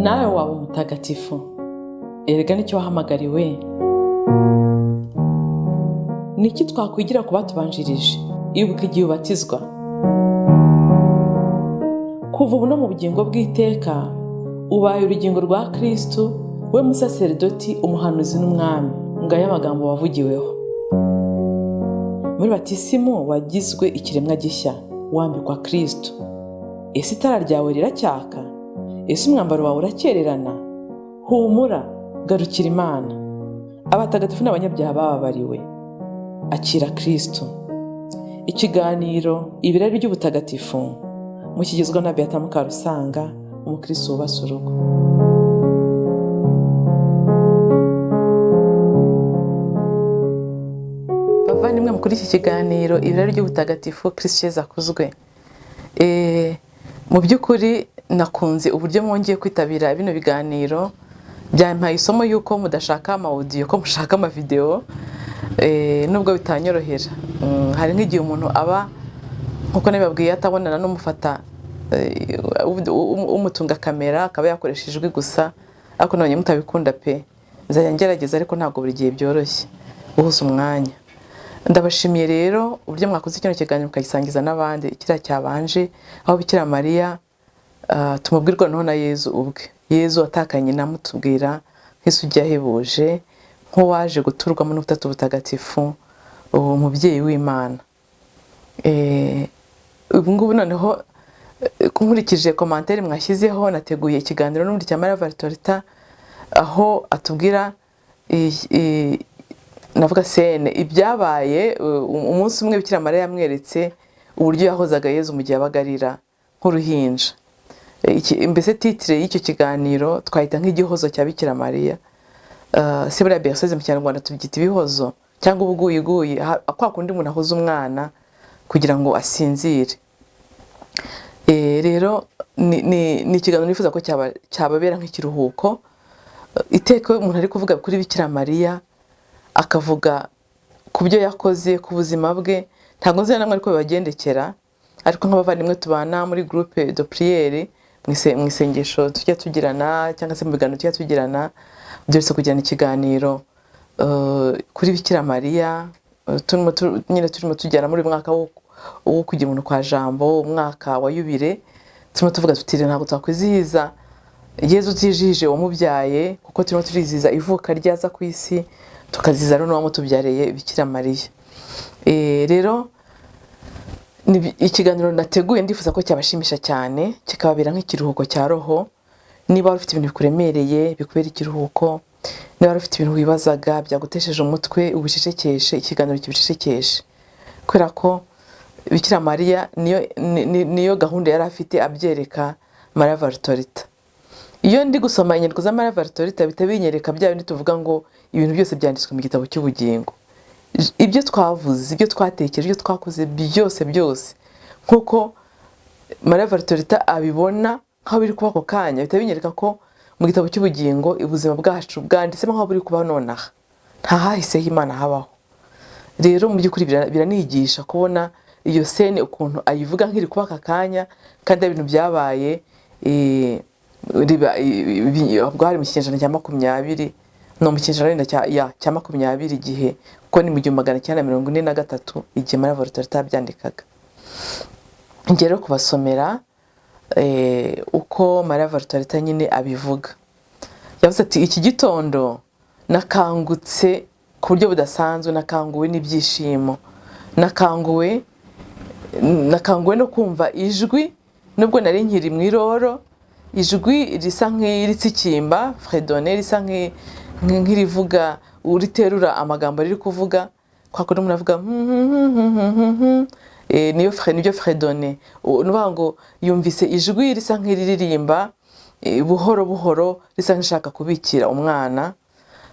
Nawe waba umutagatifu, erega nicyo wahamagariwe. Ni iki twakwigira ku batubanjirije? Ibuka igihe ubatizwa. Kuva ubu no mu bugingo bw'iteka, ubaye urugingo rwa Kristu, we musaseridoti, umuhanuzi n'umwami. Ngayo amagambo wavugiweho. Muri batisimu wagizwe ikiremwa gishya, wambikwa Kristu. Ese itara ryawe riracyaka? Ese umwambaro wawe urakererana? Humura, garukira Imana. Abatagatifu n'abanyabyaha bababariwe. Akira Kristu. Ikiganiro Ibirari by'Ubutagatifu mukigezwa na Beata Mukarusanga, umukristo wubatse urugo. Bavandimwe, mukuri iki kiganiro Ibirari by'Ubutagatifu, Kristu Yezu akuzwe. Mu by'ukuri nakunze uburyo mwongeye kwitabira bino biganiro, byampaye isomo y'uko mudashaka ama audio, ko mushaka ama video, nubwo bitanyorohera. Hari nk'igihe umuntu aba, nkuko nabibabwiye, atabonana n'umufata, umutunga kamera, akaba yakoresha ijwi gusa, ariko nabonye mutabikunda pe. Nzajya ngerageza, ariko ntabwo buri gihe byoroshye guhuza umwanya. Ndabashimiye rero uburyo mwakoze kino kiganiro mukagisangiza n'abandi. Kiriya cyabanje aho Bikira Mariya tumubwirwa noneho na Yezu ubwe. Yezu atakanye namutubwira nk'isugi yahebuje, nk'uwaje guturwamo n'Ubutatu Butagatifu, uwo mubyeyi w'Imana. Ubu ngubu noneho, nkurikije commentaire mwashyizeho, nateguye ikiganiro n'ubundi cya Maria Valtorita, aho atubwira navuga scène ibyabaye umunsi umwe Bikira Mariya yamweretse uburyo yahozaga Yezu mu gihe yabaga arira nk'uruhinja. Mbese titre y'icyo kiganiro twahita nk'igihozo cya Bikira Mariya. Se buriya berceuse mu Kinyarwanda tubyita ibihozo cyangwa ubuguyiguyi, kwa kundi umuntu ahoza umwana kugira ngo asinzire. Rero ni ikiganiro nifuza ko cyababera nk'ikiruhuko. Iteka umuntu ari kuvuga kuri Bikira Mariya, akavuga ku byo yakoze, ku buzima bwe, ntabwo nzi namwe ariko bibagendekera, ariko nk'abavandimwe tubana muri groupe de prière, mu isengesho tujya tugirana cyangwa se mu biganiro tujya tugirana, byose kugirana ikiganiro kuri Bikira Mariya, nyine turimo tugera muri uyu mwaka wo kugira umuntu kwa Jambo, umwaka wa yubile, turimo tuvuga tuti ntabwo twakwizihiza Yezu utijije wamubyaye, kuko turimo turizihiza ivuka ryaza ku isi, tukaziza rero n'uwamutubyariye Bikira Mariya. Rero ikiganiro nateguye ndifuza ko cyabashimisha cyane, kikababera nk'ikiruhuko cya roho. Niba wari ufite ibintu bikuremereye bikubera ikiruhuko, niba wari ufite ibintu wibazaga byagutesheje umutwe, ubicecekeshe, ikiganiro kibicecekeshe, kubera ko Bikira Mariya niyo gahunda yari afite abyereka Maria Valtorita. Iyo ndi gusoma inyandiko za Maria Valtorita bihita binyereka bya bindi tuvuga ngo ibintu byose byanditswe mu gitabo cy'ubugingo. Ibyo twavuze, ibyo twatekereje, ibyo twakoze byose byose, nkuko Maria Valtorita abibona nk'aho biri kuba ako kanya, bihita binyereka ko mu gitabo cy'ubugingo ubuzima bwacu bwanditsemo nk'aho buri kuba nonaha, nta hahiseho Imana habaho. Rero mu by'ukuri biranigisha kubona iyo scène ukuntu ayivuga nk'iri kuba aka kanya, kandi ari ibintu byabaye, bwari mu kinyejana cya 20, no mu kinyejana wenda cya 20, igihe kuko ni mu 1943 igihe Maria Valtorita yabyandikaga. Ngiye rero kubasomera uko Maria Valtorita nyine abivuga. Yavuze ati iki gitondo nakangutse ku buryo budasanzwe, nakanguwe n'ibyishimo, nakanguwe no kumva ijwi, nubwo nari nkiri mu iroro, ijwi risa nk'iritsikimba fredonné, risa nk'irivuga, uriterura amagambo riri kuvuga, kwa kundi umuntu avuga niyo nibyo fredonné. Ni ukuvuga ngo yumvise ijwi risa nk'iriririmba buhoro buhoro, risa nk'ishaka kubikira umwana.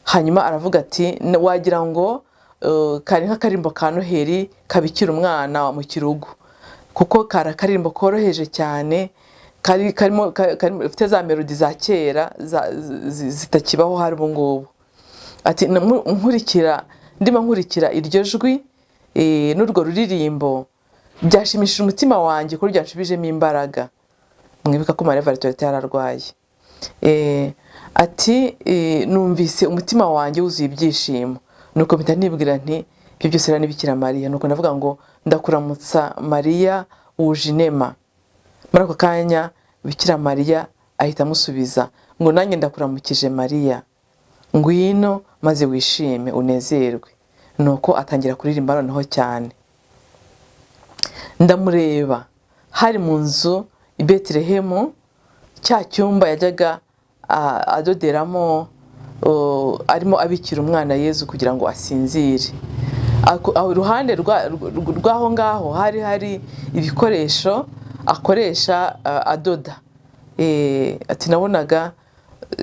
Hanyuma aravuga ati wagira ngo kari nk'akarimbo ka Noheli kabikira umwana mu kirugu, kuko kari akaririmbo koroheje cyane, kari karimo karimo ufite za mélodie za kera zitakibaho hari ubu ngubu. Ati ndimo nkurikira iryo jwi n'urwo ruririmbo, byashimishije umutima wanjye kuko byanshubijemo imbaraga. Mwibuka ko Maria Valtorita yararwaye. Ati numvise umutima wanjye wuzuye ibyishimo, nuko mpita nibwira nti ibyo byose rero ni Bikira Mariya. Nuko ndavuga ngo ndakuramutsa Mariya wuje inema. Muri ako kanya Bikira Mariya ahita amusubiza ngo nanjye ndakuramukije Mariya, ngwino maze wishime unezerwe. Nuko atangira kuririmba noneho cyane. Ndamureba, hari mu nzu i Betelehemu, cya cyumba yajyaga adoderamo, arimo abikira umwana Yezu kugira ngo asinzire. Aho iruhande rw'aho ngaho hari hari ibikoresho akoresha adoda. Ati nabonaga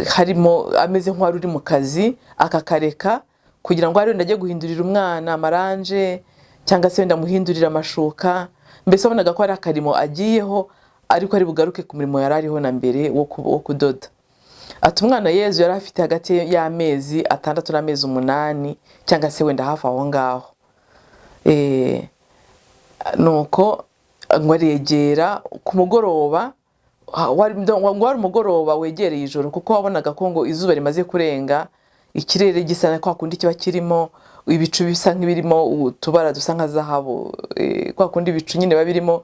harimo ameze nk'uwari uri mu kazi, akakareka kugira ngo wenda ajye guhindurira umwana amaranje, cyangwa se wenda amuhindurire amashuka. Mbese wabonaga ko ari akarimo agiyeho, ariko ari bugaruke ku murimo yari ariho na mbere wo kudoda. Ati umwana Yezu yari afite hagati y'amezi 6 n'amezi 8, cyangwa se wenda hafi aho ngaho. Nuko ngo aregera ku mugoroba, ngo wari umugoroba wegereye ijoro, kuko wabonaga ko ngo izuba rimaze kurenga, ikirere gisa na kwa kundi kiba kirimo ibicu bisa nk'ibirimo utubara dusa nka zahabu, kwa kundi ibicu nyine biba birimo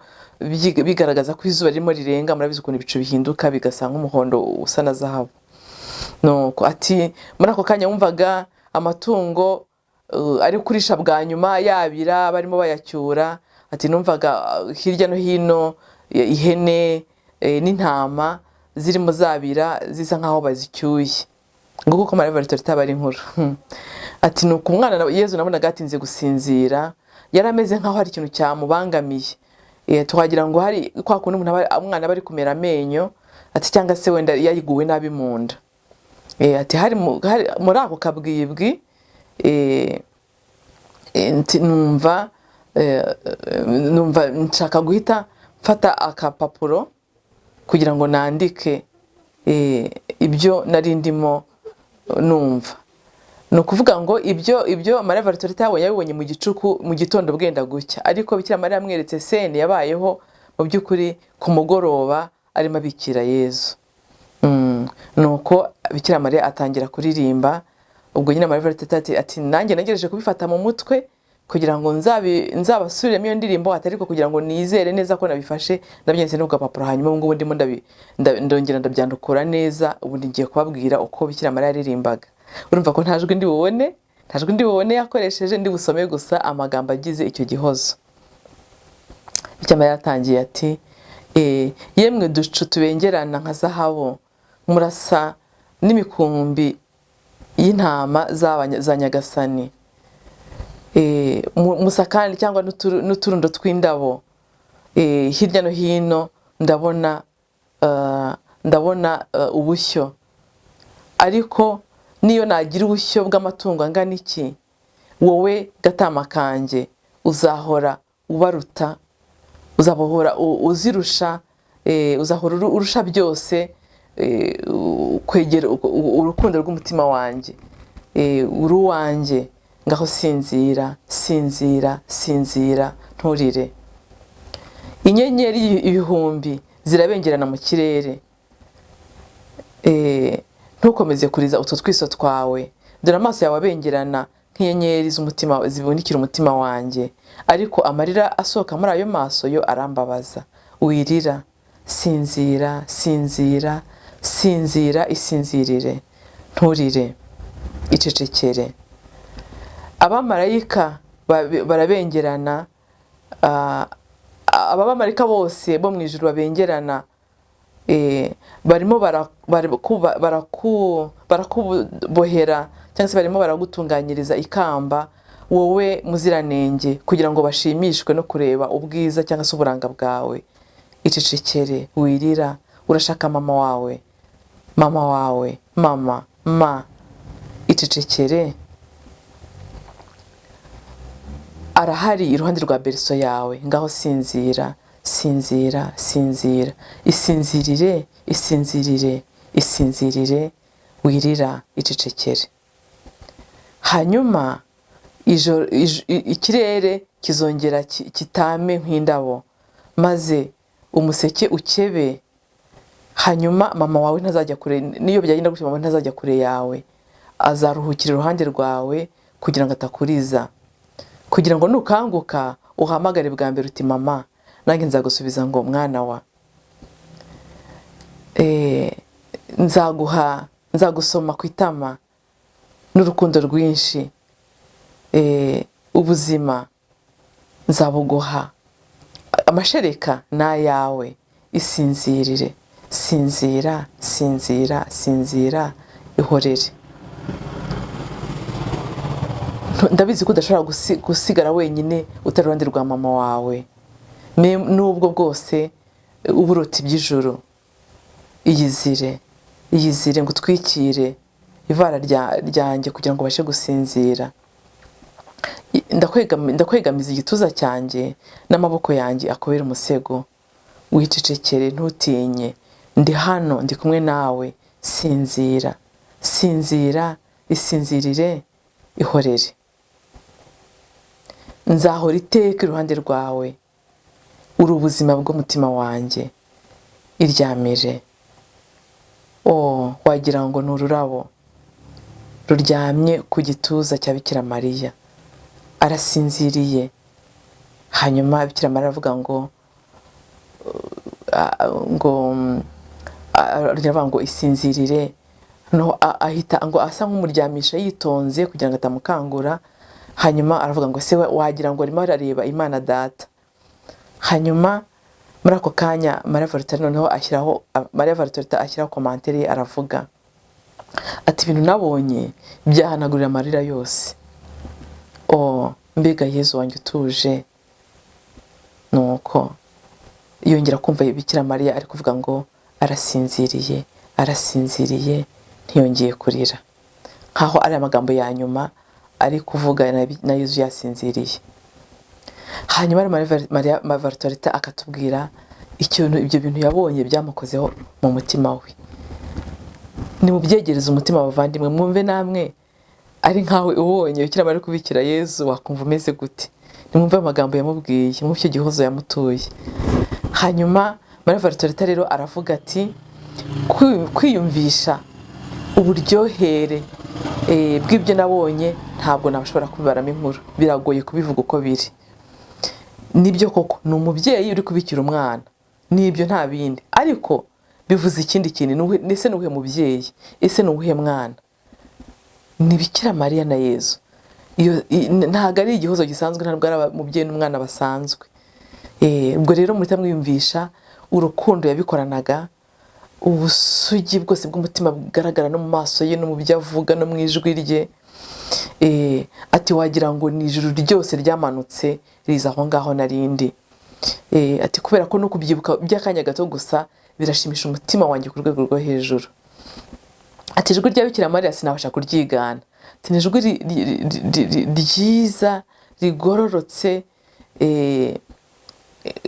bigaragaza ko izuba ririmo rirenga. Murabizi ukuntu ibicu bihinduka bigasa nk'umuhondo usa na zahabu. Nuko ati muri ako kanya wumvaga amatungo ari kurisha bwa nyuma yabira, barimo bayacyura. Ati numvaga hirya no hino ihene n'intama zirimo zabira zisa nkaho bazicyuye. Ngo kuko Maria Valtorita aba ari inkuru. Ati nuko umwana Yezu nabonaga atinze gusinzira, yari ameze nkaho hari ikintu cyamubangamiye. Twagira ngo hari kwa kundi umwana aba ari kumera amenyo, ati cyangwa se wenda yayiguwe nabi mu nda. Ati hari muri ako kabwibwi, numva nshaka guhita mfata akapapuro kugira ngo nandike ibyo nari ndimo numva. Ni ukuvuga ngo ibyo Maria Valtorita yabonye, yabibonye mu gicuku mu gitondo bwenda gucya, ariko Bikira Mariya yamweretse sene yabayeho mu by'ukuri ku mugoroba arimo abikira Yezu. Nuko Bikira Mariya atangira kuririmba. Ubwo nyine Maria Valtorita ati nanjye nagerageje kubifata mu mutwe kugira ngo nzabasuriremo iyo ndirimbo, ati ariko kugira ngo nizere neza ko nabifashe nabyanditse no ku gapapuro, hanyuma ubu ngubu ndimo ndongera ndabyandukura neza, ubu ngiye kubabwira uko Bikira Mariya yaririmbaga. Urumva ko nta jwi ndi bubone, nta jwi ndi bubone yakoresheje, ndi busome gusa amagambo agize icyo gihozo. Bikira Mariya yatangiye ati yemwe ducu tubengerana nka zahabu, murasa n'imikumbi y'intama za Nyagasani. Musa kandi cyangwa n'uturundo tw'indabo. Hirya no hino ndabona ubushyo, ariko niyo nagira ubushyo bw'amatungo angana iki, wowe gatama kanjye uzahora ubaruta, uzahora uzirusha, uzahora urusha byose, kwegera urukundo rw'umutima wanjye, uri uwanjye. Ngaho sinzira, sinzira, sinzira, nturire. Inyenyeri ibihumbi zirabengerana mu kirere, ntukomeze kuriza utwo twiso twawe. Dore amaso yawe abengerana nk'inyenyeri z'umutima zibonikira umutima wanjye, ariko amarira asohoka muri ayo maso yo arambabaza. Wirira, sinzira, sinzira, sinzira, isinzirire, nturire, icecekere. Abamarayika barabengerana, abamarayika bose bo mu ijuru babengerana, barimo barakubohera cyangwa se barimo baragutunganyiriza ikamba wowe muziranenge, kugira ngo bashimishwe no kureba ubwiza cyangwa se uburanga bwawe. Icecekere, wirira, urashaka mama wawe, mama wawe, mama, ma, icecekere. Arahari iruhande rwa berceau yawe, ngaho sinzira, sinzira, sinzira, isinzirire, isinzirire, isinzirire, wirira, icecekere. Hanyuma ikirere kizongera kitame nk'indabo, maze umuseke ukebe Hanyuma mama wawe ntazajya kure, niyo byagenda gutyo mama ntazajya kure yawe, azaruhukira iruhande rwawe kugira ngo atakuriza, kugira ngo nukanguka uhamagare bwa mbere uti mama, nanjye nzagusubiza ngo mwana wa. Nzaguha, nzagusoma ku itama n'urukundo rwinshi, ubuzima nzabuguha, amashereka ni ayawe, isinzirire, sinzira, sinzira, sinzira, ihorere. Ndabizi ko udashobora gusigara wenyine utari iruhande rwa mama wawe, nubwo bwose uburota iby'ijuru. Iyizire, iyizire ngo utwikire ivara ryanjye kugira ngo ubashe gusinzira. Ndakwegamiza igituza cyanjye n'amaboko yanjye akubere umusego. Wicecekere, ntutinye, ndi hano, ndi kumwe nawe. Sinzira, sinzira, isinzirire, ihorere. Nzahora iteka iruhande rwawe, uri ubuzima bw'umutima wanjye. Iryamire. Oh, wagira ngo ni ururabo ruryamye ku gituza cya Bikira Mariya, arasinziriye. Hanyuma Bikira Mariya aravuga ngo aravuga ngo isinzirire. No, ahita ngo asa nk'umuryamisha yitonze kugira ngo atamukangura. Hanyuma aravuga ngo se wagira ngo arimo arareba Imana Data. Hanyuma muri ako kanya Maria Valtorta noneho ashyiraho, Maria Valtorta ashyiraho commentaire, aravuga ati ibintu nabonye byahanagurira amarira yose. Oh, mbega Yezu wanjye utuje. Nuko yongera kumva Bikira Mariya ari kuvuga ngo arasinziriye, arasinziriye, ntiyongeye kurira, nkaho ari amagambo ya nyuma ari kuvuga na Yezu yasinziriye. Hanyuma Maria Valtorta akatubwira ikintu ibyo bintu yabonye byamukozeho mu mutima we. Nimubyegereze umutima bavandimwe, mwumve namwe ari nkawe ubonye Bikira Mariya kubikira Yezu wakumva umeze gute. Nimwumve amagambo yamubwiye, mwumve icyo gihozo yamutuye. Hanyuma Maria Valtorta rero aravuga ati kwiyumvisha uburyohere bw'ibyo nabonye ntabwo nabashobora kubibaramo inkuru, biragoye kubivuga uko biri. Nibyo koko ni umubyeyi uri kubikira umwana, nibyo nta bindi, ariko bivuze ikindi kintu. Ese ni uwuhe mubyeyi? Ese ni uwuhe mwana? Ni Bikira Mariya na Yezu. Ntabwo ari igihozo gisanzwe, ntabwo ari umubyeyi n'umwana basanzwe. Ubwo rero muhita mwiyumvisha urukundo yabikoranaga, ubusugi bwose bw'umutima bugaragara no mu maso ye, no mu byo avuga, no mu ijwi rye. Ati wagira ngo ni ijuru ryose ryamanutse riza aho ngaho narindi. Ati kubera ko no kubyibuka by'akanya gato gusa birashimisha umutima wanjye ku rwego rwo hejuru. Ati ijwi rya Bikira Mariya sinabasha kuryigana. Ati ni ijwi ryiza rigororotse.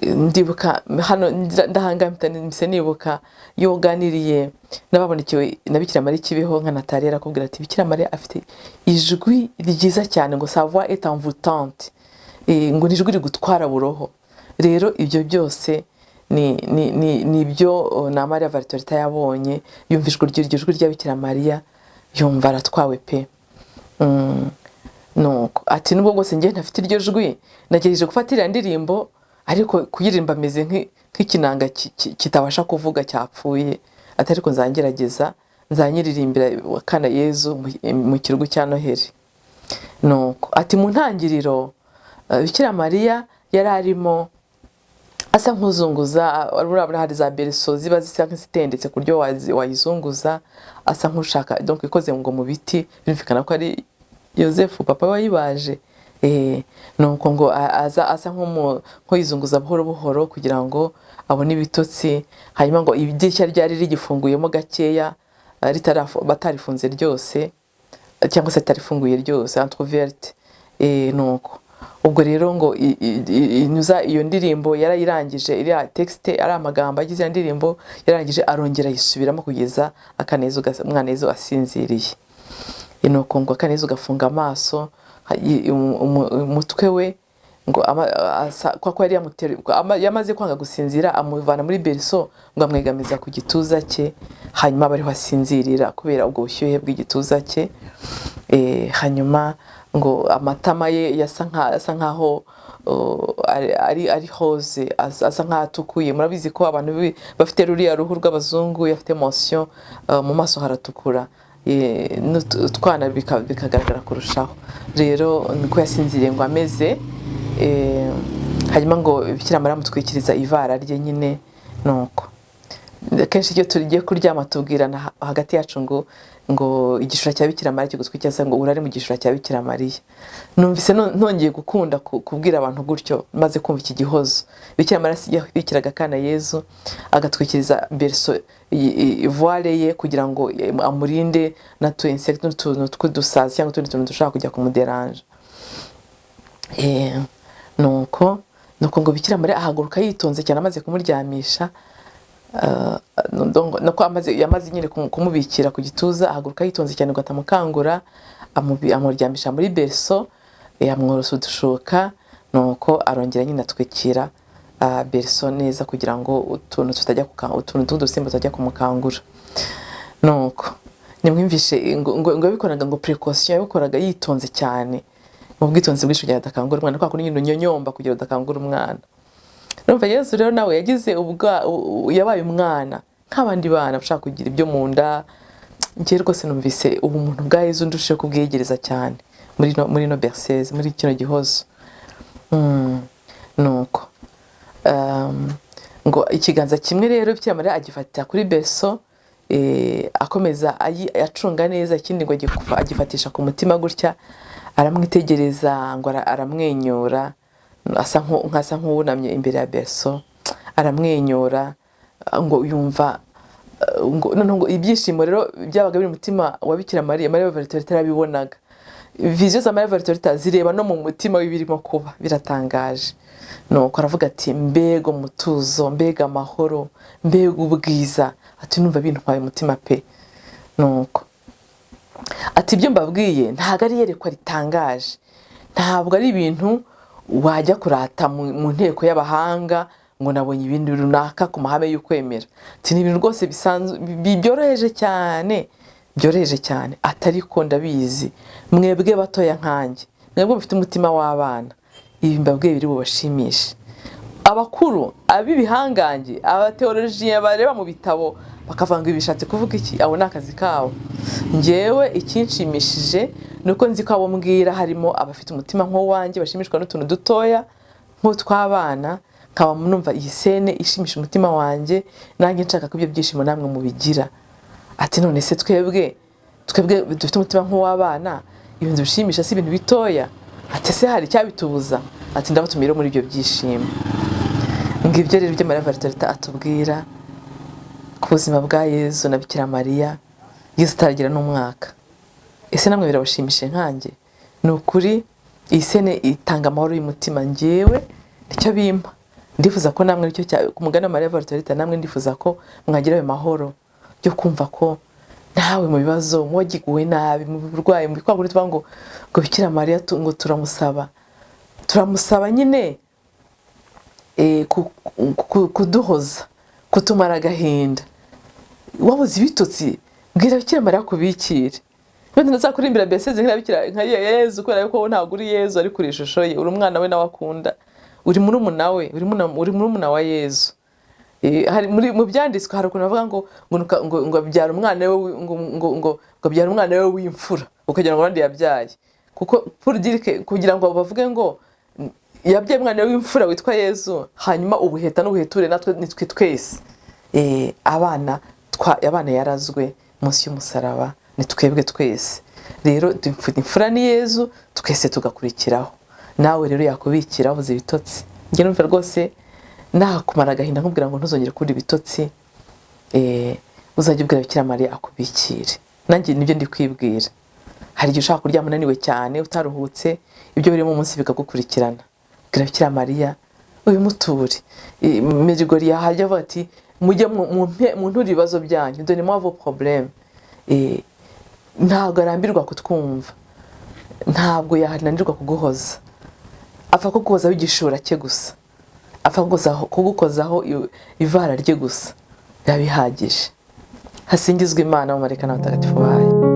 Ndibuka hano ndahangamita mpise nibuka iyo uganiriye n'ababonekewe na Bikira Mariya Kibeho nka Natalia, arakubwira ati Bikira Mariya afite ijwi ryiza cyane, ngo sa voix est envoûtante, ngo ni ijwi rigutwara buroho. Rero ibyo byose ni ibyo na Maria Valtorta yabonye, yumva iryo jwi rya Bikira Mariya yumva aratwawe pe. Nuko ati nubwo bwose njye ntafite iryo jwi, nagerageje gufata iriya ndirimbo ariko kuyirimba ameze nk'ikinanga kitabasha kuvuga cyapfuye. Ati ariko nzangerageza nzanyiririmbira kana Yezu mu kirugu cya Noheli. Nuko ati mu ntangiriro Bikira Mariya yari arimo asa nk'uzunguza, urabona hari za berceau ziba zisa nk'izitendetse ku buryo wayizunguza, asa nk'ushaka donc ikoze ngo mu biti, birumvikana ko ari Yozefu papa wayibaje. Nuko ngo aza asa nk'uyizunguza buhoro buhoro kugira ngo abone ibitotsi. Hanyuma ngo idirishya ryari rigifunguyemo gakeya, batarifunze ryose cyangwa se atarifunguye ryose, entrouverte. Nuko ubwo rero ngo inyuza iyo ndirimbo yarayirangije, iriya texte ari amagambo agize iyo ndirimbo yarangije, arongera ayisubiramo kugeza Akanezu umwana Yezu asinziriye. Nuko ngo Akanezu gafunga amaso, umutwe we Ngo kwa ko yari yamaze kwanga gusinzira, amuvana muri berceau, ngo amwegamiza ku gituza cye, hanyuma aba ariho asinzirira kubera ubwo bushyuhe bw'igituza cye. Hanyuma ngo amatama ye asa nkaho ari rose, asa nkaho atukuye. Murabizi ko abantu bafite ruriya ruhu rw'abazungu, iyo afite émotion, mu maso haratukura, n'utwana bikagaragara kurushaho. Rero niko yasinziriye ngo ameze. Hanyuma ngo Bikira Mariya amutwikiriza ivara rye nyine. Nuko kenshi iyo tugiye kuryama tubwirana hagati yacu ngo igishura cya Bikira Mariya kigutwikira, se ngo urare mu gishura cya Bikira Mariya. Numvise nongeye gukunda kubwira abantu gutyo maze kumva iki gihozo. Bikira Mariya yabikiraga akana Yezu, agatwikiriza berceau voile ye kugira ngo amurinde na tu insecte n'utuntu tw'udusazi cyangwa utundi tuntu dushobora kujya kumuderanja. Nuko ngo Bikira Mariya ahaguruka yitonze cyane amaze kumuryamisha, nuko yamaze nyine kumubikira ku gituza, ahaguruka yitonze cyane ngo atamukangura, amuryamisha muri berceau, amworosa udushuka, nuko arongera nyine atwikira berceau neza kugira ngo utuntu tutajya utuntu tw'udusimba tutajya kumukangura. Nuko nimwumvishe ngo yabikoraga ngo précaution, yabikoraga yitonze cyane mu bwitonzi bwinshi kugira ngo adakangura umwana, kwa kundi nyine unyonyomba kugira ngo udakangura umwana. Urumva Yezu rero nawe yagize yabaye umwana nk'abandi bana bashaka kugira ibyo mu nda. Njye rwose numvise ubumuntu bwa Yezu ndushijeho kubwiyegereza cyane muri no berceuse, muri kino gihozo. Nuko ngo ikiganza kimwe rero Bikira Mariya agifata kuri berceau, akomeza acunga neza, ikindi ngo agifatisha ku mutima gutya, aramwitegereza, ngo aramwenyura, asa nk'uwunamye imbere ya berceau, aramwenyura, ngo yumva ngo noneho ngo ibyishimo rero byabaga biri mu mutima wa Bikira Mariya, Mariya Valtorita yarabibonaga. Vision za Mariya Valtorita zireba no mu mutima w'ibirimo kuba, biratangaje. Nuko aravuga ati: "Mbega umutuzo, mbega amahoro, mbega ubwiza!" Ati: "Numva bintwaye umutima pe." Nuko ati: "Ibyo mbabwiye ntabwo ari iyerekwa ritangaje, ntabwo ari ibintu wajya kurata mu nteko y'abahanga ngo nabonye ibintu runaka ku mahame y'ukwemera." Ati: "Ni ibintu rwose bisanzwe, byoroheje cyane, byoroheje cyane." Atari ko ndabizi mwebwe batoya nkanjye, mwebwe mufite umutima w'abana, ibi mbabwiye biri bubashimishe. Abakuru, ab'ibihangange, abateolojiya bareba mu bitabo bakavuga ngo ibi bishatse kuvuga iki, abo ni akazi kabo. Njyewe ikinshimishije ni uko nzi ko abo mbwira harimo abafite umutima nk'uwanjye, bashimishwa n'utuntu dutoya nk'utw'abana, nkaba numva iyi scène ishimisha umutima wanjye, nanjye nshaka ko ibyo byishimo namwe mubigira. Ati: "None se twebwe dufite umutima nk'uw'abana, ibintu bishimisha si ibintu bitoya?" Ati: "Ese hari icyabitubuza?" Ati: "Ndabatumira muri ibyo byishimo." Ngibyo rero ibyo Mariya Valtorita atubwira ku buzima bwa Yezu na Bikira Mariya, Yezu ataragira n'umwaka. Ese namwe birabashimishije nkanjye? Ni ukuri iyi scène itanga amahoro y'umutima, njyewe nicyo bimpa. Ndifuza ko namwe nicyo cya ku mugani wa Mariya Valtorita, namwe ndifuza ko mwagira ayo mahoro yo kumva ko nawe mu bibazo, wagiguwe nabi, mu burwayi, mu bikwagura, tuvuga ngo Bikira Mariya ngo turamusaba, turamusaba nyine kuduhoza, kutumara agahinda. Wabuze ibitotsi, bwira Bikira Mariya kubikire. Wenda ntazakurimbira berceuse nka Bikira nka Yezu, kubera yuko wowe ntabwo uri Yezu, ariko uri ishusho ye, uri umwana we nawe akunda, uri murumuna we, uri murumuna wa Yezu. Hari muri mu byanditswe hari ukuntu bavuga ngo abyara umwana we ngo abyara umwana we w'imfura, ukagira ngo abandi yabyaye, kuko pour dire que kugira ngo bavuge ngo yabyaye umwana we w'imfura witwa Yezu, hanyuma ubuheta n'ubuheture natwe nitwe twese. Abana yarazwe munsi y'umusaraba ni twebwe twese. Rero imfura ni Yezu, twese tugakurikiraho. Nawe rero yakubikira wabuze ibitotsi. Njye numva rwose nakumara agahinda nkubwira ngo ntuzongere kubura ibitotsi, uzajya ubwira Bikira Mariya akubikire. Nanjye nibyo ndi kwibwira. Hari igihe ushaka kuryama unaniwe cyane, utaruhutse, ibyo birimo umunsi bikagukurikirana. Bwira Bikira Mariya ubimuture. Medjugorje yahajya avuga ati: "Mujye munture ibibazo byanyu, donnez-moi vos problèmes." Ntabwo arambirwa kutwumva, ntabwo yananirwa kuguhoza. Apfa kugukozaho igishura cye gusa, apfa kugukozaho ivara rye gusa, biba bihagije. Hasingizwe Imana, abamarayika n'abatagatifu bayo.